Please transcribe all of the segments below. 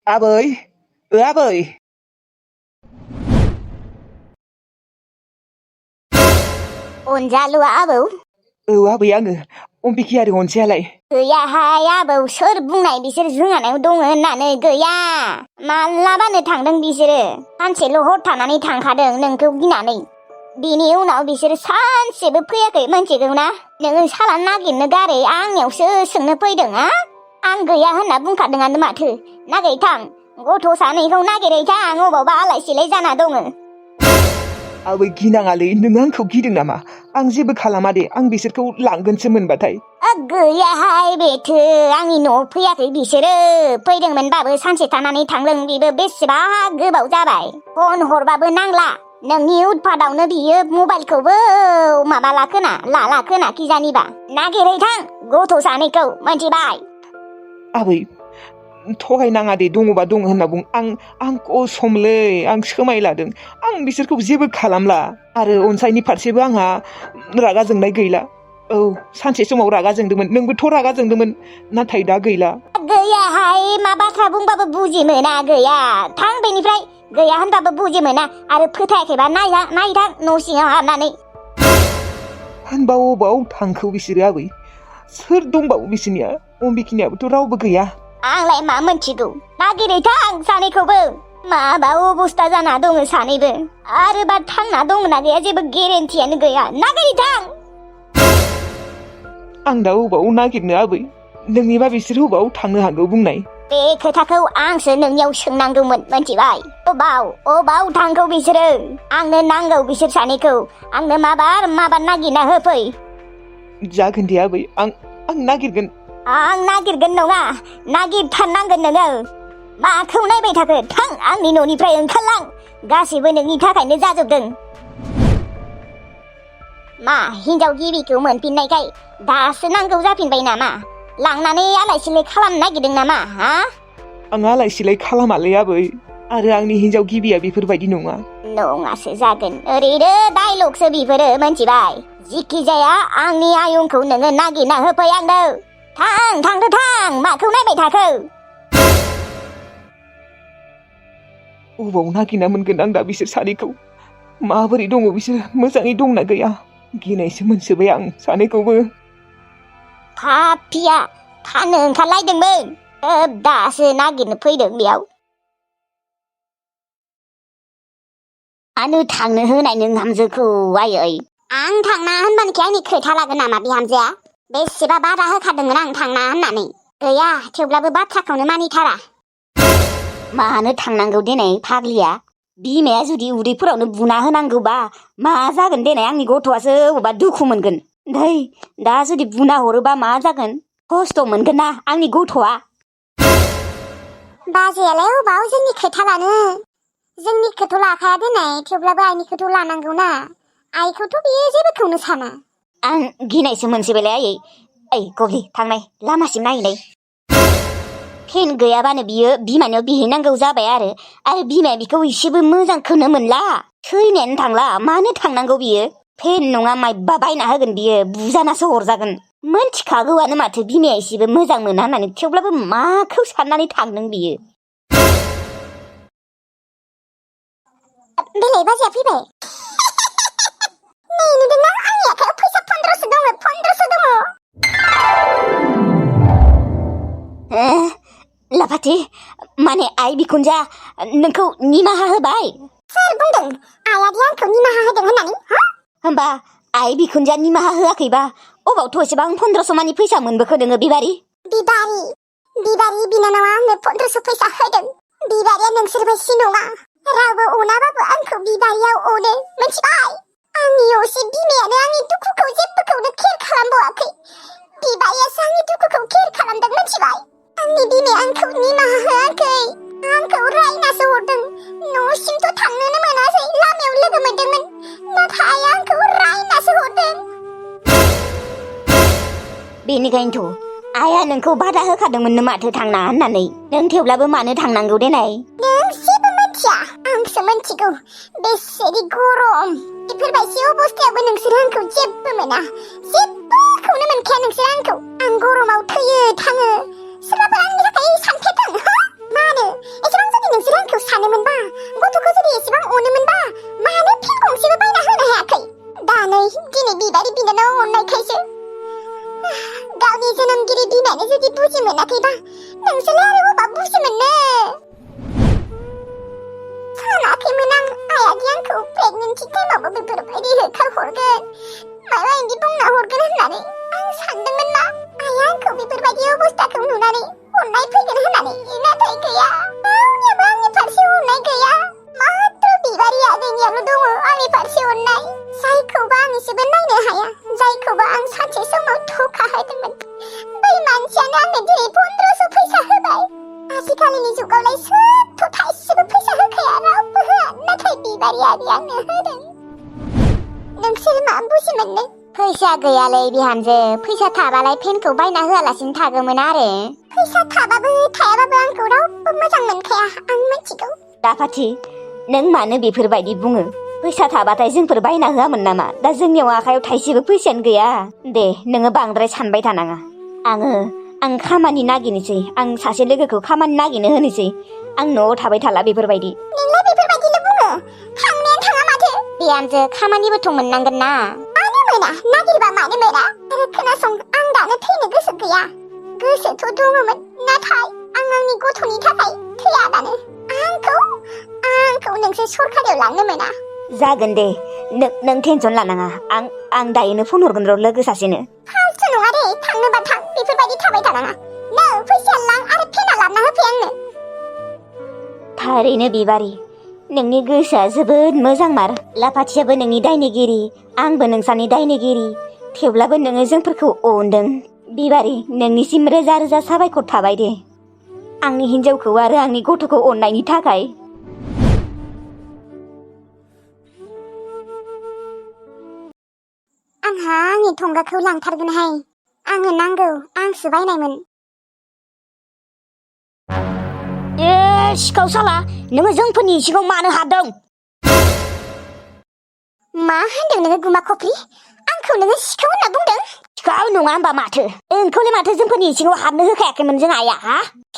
आबै आबै अनजालु आबौ आबै आङो अम्बिखियारि अनजायालाय गैयाहाय आबौ सोर बुंनाय बिसोर जोंहानाव दङ होननानै गैया मालाबानो थांदों बिसोरो सानसेल' हर थानानै थांखादों नोंखौ गिनानै बिनि उनाव बिसोरो सानसेबो फैयाखै मोनथिगौ ना नोङो साला नागिरनो गारै आंनियावसो सोंनो फैदों आं गैया होनना बुंखादोंआनो माथो नागिरै थां गथ' सानैखौ नागिरै थां अबावबा आलाय सिलाय जाना दङ आबै गिनाङालै नों आंखौ गिदों नामा आं जेबो खालामा दे आं बिसोरखौ लांगोनसो मोनबाथाय गैयाहाय बेथो आंनि न'आव फैयाखै बिसोरो फैदोंमोनबाबो सानसे थानानै थांदों बेबो बेसेबा गोबाव जाबाय फन हरबाबो नांला नोंनि उतपादावनो बियो मबाइलखौबो माबाला खोना खिजानिबा नागिरै थां गथ' सानैखौ मोनथिबाय आबै थगायनाङा दे दङबा दङ होनना बुं आं कसमलै आं सोमाय लादों आं बिसोरखौ जेबो खालामला आरो अनसायनि फारसेबो आंहा रागा जोंनाय गैला औ सानसे समाव रागा जोंदोंमोन नोंबोथ' रागा जोंदोंमोन नाथाय दा गैला गैयाहाय मा बाथ्रा बुंबाबो बुजि मोना गैया थां बेनिफ्राय गैया होनबाबो बुजि मोना आरो फोथायाखैबा नायथां न' सिङाव हाबनानै होनबा अबाव थांखो बिसोरो आबै सोर दंबावो बिसोरनिया अम्बिखिनियाबोथ' रावबो गैया आंलाय मा मोनथिगौ नागिरै थां सानैखौबो माबा अबस्था जाना दङ सानैबो आरोबा थांना दंना गैया जेबो गेरेन्टियानो गैया नागिरै थां आं दा अबाव नागिरनो आबै नोंनिबा बिसोर अबाव थांनो हागौ बुंनाय बे खोथाखौ आंसो नोंनियाव सोंनांगौमोन मोनथिबाय अबाव थांखौ बिसोरो आंनो नांगौ बिसोर सानैखौ आंनो माबार नागिरना होफै जागोन दे आबै आं नागिरगोन आं नागिरगोन नङा नागिरथारनांगोन नोङो माखौ नायबाय थाखो थां आंनि न'निफ्राय ओंखारलां गासैबो नोंनि थाखायनो जाजोबदों मा हिनजाव गिबिखौ मोनफिननायखाय दासो नांगौ जाफिनबाय नामा लांनानै आलाय सिलाय खालामनो नागिरदों नामा आं आलाय सिलाय खालामालै आबै आरो आंनि हिनजाव गिबिया बेफोरबायदि नङासो जागोन ओरैनो डायलगसो बेफोरो मोनथिबाय जिखि जाया आंनि आयंखौ नोङो नागिरना होफै आंनो थांदो थां माखौ नायबाय थाखो अबाव नागिरना मोनगोन आं दा बिसोर सानैखौ माबोरै दङ बिसोर मोजाङै दंना गैया गिनायसो मोनसोबाय आं सानैखौबो पापिया फानो ओंखारलायदोंमोन दासो नागिरनो फैदों बेयाव आनो थांनो होनाय नों हामजोखौ आयै आं थांना होनबानोखि आंनि खोथा लागोन नामा बिहामजोआ बेसेबा बादा होखादोंमोन आं थांना होननानै गैया थेवब्लाबो बाथ्राखौनो मानिथारा मानो थांनांगौ देनाय फाग्लिया बिमाया जुदि उदैफोरावनो बुना होनांगौबा मा जागोन देनाय आंनि गथ'आसो अबा दुखु मोनगोन दा जुदि बुना हरोबा मा जागोन खस्थ' मोनगोन ना आंनि गथ'आ बाजैयालाय अबाव जोंनि खोथा लानो जोंनिखौथ' लाखाया देनाय थेवब्लाबो आइनिखौथ' लानांगौ ना आइखौथ' बियो जेबोखौनो साना आं गिनायसो मोनसेबायलाय आयै गब्लि थांनाय लामासिम नायहैनाय फेन गैयाबानो बियो बिमानियाव बिहैनांगौ जाबाय आरो बिमाया बिखौ एसेबो मोजांखौनो मोनला थैनायानो थांला मानो थांनांगौ बियो फेन नङा माइबा बायना होगोन बियो बुजानासो हरजागोन मोनथिखागौआनो माथो बिमाया एसेबो मोजां मोना होननानै थेवब्लाबो माखौ साननानै थांदों बियो बेलाय बाजैया फैबाय नै नुदोंना आंनि आखायाव फैसा 1500 दङ 1500 दङ लाफाथि माने आइ बिखुनजा नोंखौ निमाहा होबाय सोर बुंदों आइयादि आंखौ निमाहा होदों होननानै होमबा आइ बिखुनजा निमाहा होआखैबा अबावथ' एसेबां 1500 मानि फैसा मोनबोखो नोङो बिबारि बिनानावा आंनो 1500 फैसा होदों बिबारिया नोंसोरबायदि नङा रावबो अनाबाबो आंखौ बिबारियाव अनो मोनथिबाय आंनि असे बिमायानो आंनि दुखुखौ जेबोखौनो केयार खालामबावाखै बिबारियासो आंनि दुखुखौ केयार खालामदों मोनथिबाय आंनि बिमाया आंखौ निमाहा होआखै आंखौ रायनासो हरदों न'सिमथ' थांनोनो मोनासै लामायाव लोगो मोनदोंमोन नाथाय आंखौ रायनासो हरदों बेनिखायनोथ' आइया नोंखौ बादा होखादोंमोननो माथो थांना होननानै नों थेवब्लाबो मानो थांनांगौ देनाय नों जेबो मिथिया आंसो मिथिगौ बेसेदि गरम बेफोरबायदि अबस्थायावबो नोंसोर आंखौ जेबो मोना जेबोखौनो मोनखाया नोंसोर आंखौ आं गरमाव थैयो थाङो सोरबाफोर आंनि थाखाय सानफेरदों मानो नोंसोरलाय आरो बबा बुजि मोननो सानाखैमोन आं आइयादि आंखौ प्रेगनेन्सि टाइमावबो बेफोरबायदि होखारहरगोन माबा इदि बुंना हरगोन होननानै आं सानदोंमोन मा आइया आंखौ बेफोरबायदि अबस्थाखौ नुनानै अननाय फैगोन होननानै नाथाय गैया रावनियाबो आंनि फारसे अननाय गैया मात्र बिबारि आदैनियाल' दङ आंनि फारसे अननाय जायखौबा आं एसेबो नायनो हाया जायखौबा आं सानसे समाव धोखा होदोंमोन बै मानसियानो आंनो दिनै 1500 फैसा होबाय आजिखालिनि जुगावलाय सोरथ' थाइसेबो फैसा होखाया रावबो होआ नाथाय बिबारि आदै आंनो होदों नोंसोर मा बुजि मोननो फैसा गैयालै बिहामजो फैसा थाबालाय फेनखौ बायना होआलासिनो थागौमोन आरो फैसा थाबाबो थायाबाबो आंखौ रावबो मोजां मोनखाया आं मिथिगौ दाफाथि नों मानो बेफोरबायदि बुङो फैसा थाबाथाय जोंफोर बायना होआमोन नामा दा जोंनियाव आखायाव थाइसेबो फैसायानो गैया दे नोङो बांद्राय सानबाय थानाङा आं खामानि नागिरनोसै आं सासे लोगोखौ खामानि नागिरनो होनोसै आं न'आव थाबाय थाला बेफोरबायदि नोंलाय बेफोरबायदिल' बुङो थांनायानो थाङा माथो बिहामजो खामानिबोथ' मोननांगोन ना मानो मोना नागिरबा मानो मोना आरो खोनासं आं दानो थैनो गोसो गैया गोसोथ' दङमोन नाथाय आं आंनि गथ'नि थाखाय थैया दानो आंखौ नोंसोर सरखारियाव लांनो मोना जागोन दे नों टेनसन लानाङा आं दायोनो फन हरगोन र' लोगो सासेनो फालतु नङा दे थांनोबा थां बेफोरबायदि थाबाय थानाङा नों फैसा लां आरो फेना लाबना होफै आंनो थारैनो बिबारि नोंनि गोसोआ जोबोद मोजांमार लाफाथियाबो नोंनि दायनिगिरि आंबो नोंसानि दायनिगिरि थेवब्लाबो नोङो जोंफोरखौ अनदों बिबारि नोंनिसिम रोजा रोजा साबायखर थाबाय दे आंनि हिन्जावखौ आरो आंनि गथ'खौ अननायनि थाखाय आंहा आंनि थंगाखौ लांथारगोनहाय आंनो नांगौ आंसो बायनायमोन सिखाव साला नोङो जोंफोरनि इसिङाव मानो हाबदों मा होनदों नोङो गुमा खफ्रि आंखौ नोङो सिखाव होनना बुंदों सिखाव नङा होमबा माथो नोंखौलाय माथो जोंफोरनि इसिङाव हाबनो होखायाखैमोन जों आइया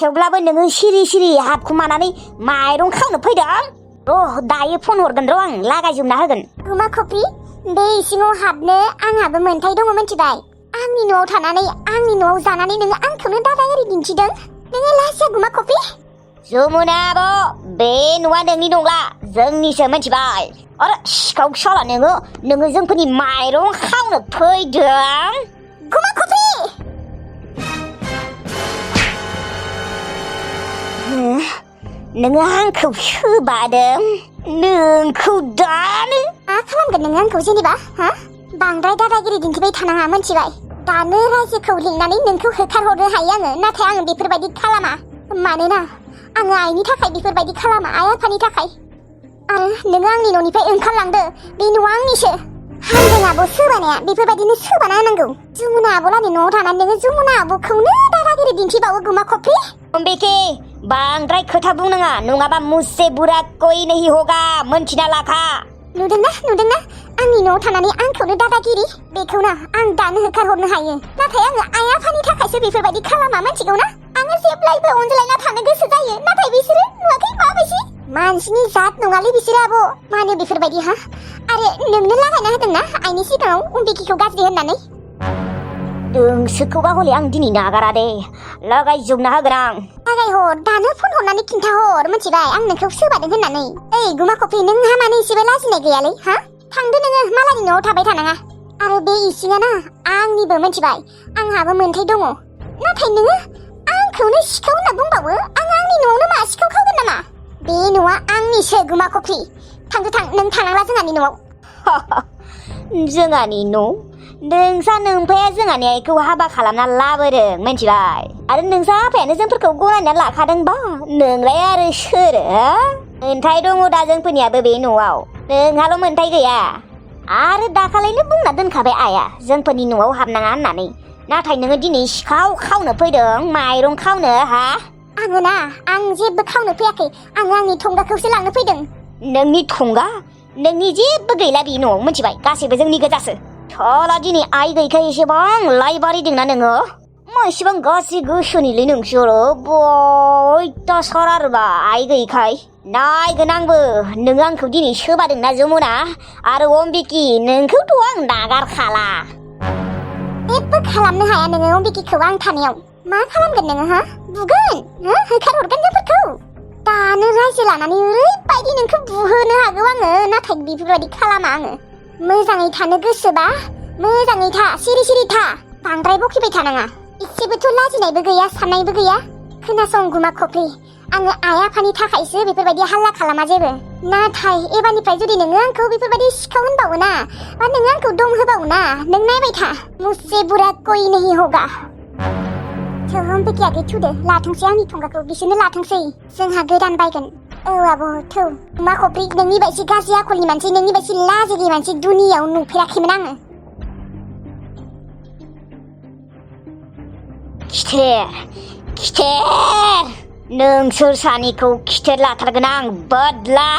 थेवब्लाबो नोङो सिरि सिरि हाबखुमानानै माइरं खावनो फैदों र' दायो फन हरगोन र' आं लागायजोबना होगोन गुमा खफ्रि बे इसिङाव हाबनो आंहाबो मोन्थाय दङ मिथिबाय आंनि न'आव थानानै आंनि न'आव जानानै नोङो आंखौनो दादागिरि दिन्थिदों नोङो लाजिया गुमा खफ्रि जमुना आब' बे न'आ नोंनि नंला जोंनिसो मिथिबाय आरो सिखाव साला नोङो जोंफोरनि माइरं खावनो फैदों गुमा खफ्रि नोङो आंखौ सोबादों नोंखौ दानो मा खालामगोन नोङो आंखौ जेनेबा हा बांद्राय दादागिरि दिन्थिबाय थानाङा मिथिबाय दानो रायजोखौ लिंनानै नोंखौ होखारहरनो हायो आङो नाथाय आङो बेफोरबायदि खालामा मानोना आङो आइनि थाखाय बेफोरबायदि खालामा आइ आफानि थाखाय आरो नोङो आंनि न'निफ्राय ओंखारलांदो बे न'आ आंनिसो हामदों आब' सोबानाया बेफोरबायदिनो सोबाना होनांगौ जमुना आब'लानि न'आव थानानै नोङो जमुना आब'खौनो दादागिरि दिन्थिबावो गुमा खफ्रि बेखे बांद्राय खोथा बुंनाङा नङाबा मुझसे बुरा कोई नहीं होगा मोनथिना लाखा नुदोंना आंनि न'आव थानानै आंखौनो दादागिरि बेखौना आं दानो होखारहरनो हायो नाथाय आङो आइ आफानि थाखायसो बेफोरबायदि खालामा मिथिगौना आङो जेब्लायबो अनज्लायना थानो गोसो जायो नाथाय बिसोरो नुवाखै माबायदि मानसिनि जात नङालै बिसोरो आब' मानो बेफोरबायदि हा आरो नोंनो लागायना होदोंना आइनि सिगाङाव उम्बिकिखौ गाज्रि होननानै नोंसोरखौबा हले आं दिनै नागारा दे लागायजोबना होगोन आं लागायहर दानो फन हरनानै खिन्थाहर मिथिबाय आं नोंखौ सोबादों होननानै ओइ गुमा खफ्रि नोंहा मानो एसेबो लाजिनाय गैयालै हा थांदो नोङो मालायनि न'आव थाबाय थानाङा आरो बे इसिङा ना आंनिबो मिथिबाय आंहाबो मोन्थाय दङ नाथाय नोङो आंखौनो सिखाव होनना बुंबावो आं आंनि न'आवनो मा सिखाव खावगोन नामा बे न'आ आंनिसो गुमा खफ्रि थांदो नों थानांला जोंहानि न'आव जोंहानि न' नोंसा नोमफाया जोंहानि आइखौ हाबा खालामना लाबोदों मिथिबाय आरो नोंसा आफायानो जोंफोरखौ गनायना लाखादोंबा नोंलाय आरो सोर मोन्थाय दङ दा जोंफोरनियाबो बे न'आव नोंहाल' मोन्थाय गैया आरो दाखालैनो बुंना दोनखाबाय आइया जोंफोरनि न'आव हाबनाङा होननानै नाथाय नोङो दिनै सिखाव खावनो फैदों माइरं खावनो हा आङो ना आं जेबो खावनो फैयाखै आङो आंनि थंगाखौसो लांनो फैदों नोंनि थंगा नोंनि जेबो गैला बे न'आव मिथिबाय गासैबो जोंनि गोजासो थला दिनै आइ गैखाय एसेबां लाइबारिदोंना नोङो मा एसेबां गाज्रि गोसोनिलै नोंसोरो बयथासार आरोबा आइ गैखाय नायगोन आंबो नोङो आंखौ दिनै सोबादोंना जमुना आरो अम्बिकी नोंखौथ' आं नागारखाला जेबो खालामनो हाया नोङो अम्बिकीखौ आं थानायाव मा खालामगोन नोङो हा बुगोन होखारहरगोन जोंफोरखौ दानो रायजो लानानै ओरैबायदि नोंखौ बुहोनो हागौ आङो नाथाय बेफोरबायदि खालामा आङो मोजाङै थानो गोसोबा मोजाङै था सिरि सिरि था बांद्राय बखिबाय थानाङा एसेबोथ' लाजिनायबो गैया साननायबो गैया खोनासं गुमा खफ्रि आङो आइ आफानि थाखायसो बेफोरबायदि हाल्ला खालामा जेबो नाथाय एबारनिफ्राय जुदि नोङो आंखौ बेफोरबायदि सिखाव होनबावोना बा नोङो आंखौ दम होबावोना नों नायबाय था मुझसे बुरा कोई नहीं होगा थोहोम बेखियाखै थुदो लाथोंसै आंनि थंगाखौ बिसोरनो लाथोंसै जोंहा गोदान बायगोन औ आब' थौ गुमा खफ्रि नोंनि बायदि गाज्रि आखलनि मानसि नोंनि बायदि लाजिगि मानसि दुनियाव नुफेराखैमोन आङो खिथेर नोंसोर सानैखौ खिथेर लाथारगोन आं बदला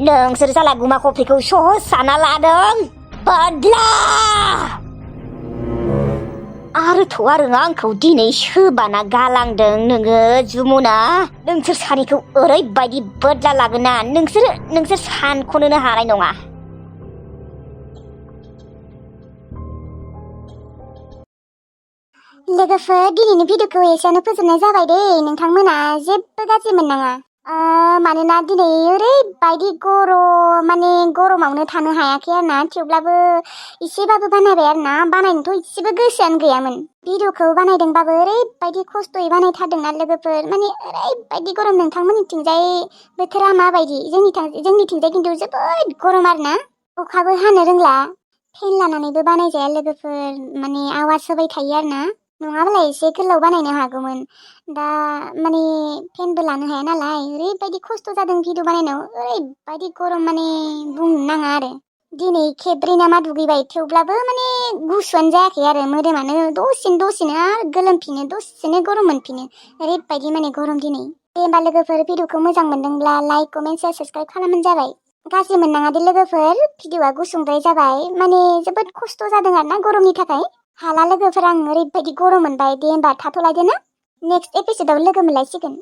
नोंसोर साला गुमा खफ्रिखौ सहज साना लादों बदला आरो आंखौ दिनै सोबाना गालांदों नोङो जुमुना नोंसोर सानैखौ ओरैबायदि बदला लागोन ना नोंसोर सानख'नोनो हानाय नङा लोगोफोर दिनैनि भिडिअखौ एसेयावनो फोजोबनाय जाबाय दे नोंथांमोना जेबो गाज्रि मोननाङा मानोना दिनै ओरैबायदि गरमावनो थानो हायाखै आरोना थेवब्लाबो एसेबाबो बानायबाय आरोना बानायनोथ' एसेबो गोसोआनो गैयामोन भिडिअखौ बानायदोंबाबो ओरैबायदि खस्थ'यै बानायथारदोंना लोगोफोर ओरैबायदि गरम नोंथांमोननिथिंजाय बोथोरा माबायदि जोंनिथिंजाय खिन्थु जोबोद गरम आरोना अखाबो हानो रोंला फेन लानानैबो बानायजाया लोगोफोर आवाज होबाय थायो आरोना नङाब्ला एसे गोलाव बानायनो हागौमोन दा फेनबो लानो हाया नालाय ओरैबायदि खस्थ' जादों भिडिअ बानायनायाव ओरैबायदि गरम बुंनो नाङा आरो दिनै खेब्रै नामा दुगैबाय थेवब्लाबो गुसुआनो जायाखै आरो मोदोमानो दसेनो आरो गोलोमफिनो दसेनो गरम मोनफिनो ओरैबायदि गरम दिनै दे होमबा लोगोफोर भिडिअखौ मोजां मोनदोंब्ला लाइक कमेन्ट शेयार साबस्क्राइब खालामबानो जाबाय गाज्रि मोननाङा दे लोगोफोर भिडिअआ गुसुंद्राय जाबाय जोबोद खस्थ' जादों आरोना गरमनि थाखाय हाला लोगोफोर आं ओरैबायदि गरम मोनबाय दे होमबा थाथ'लायदो ना नेक्स्ट एपिसोडाव लोगो मोनलायसिगोन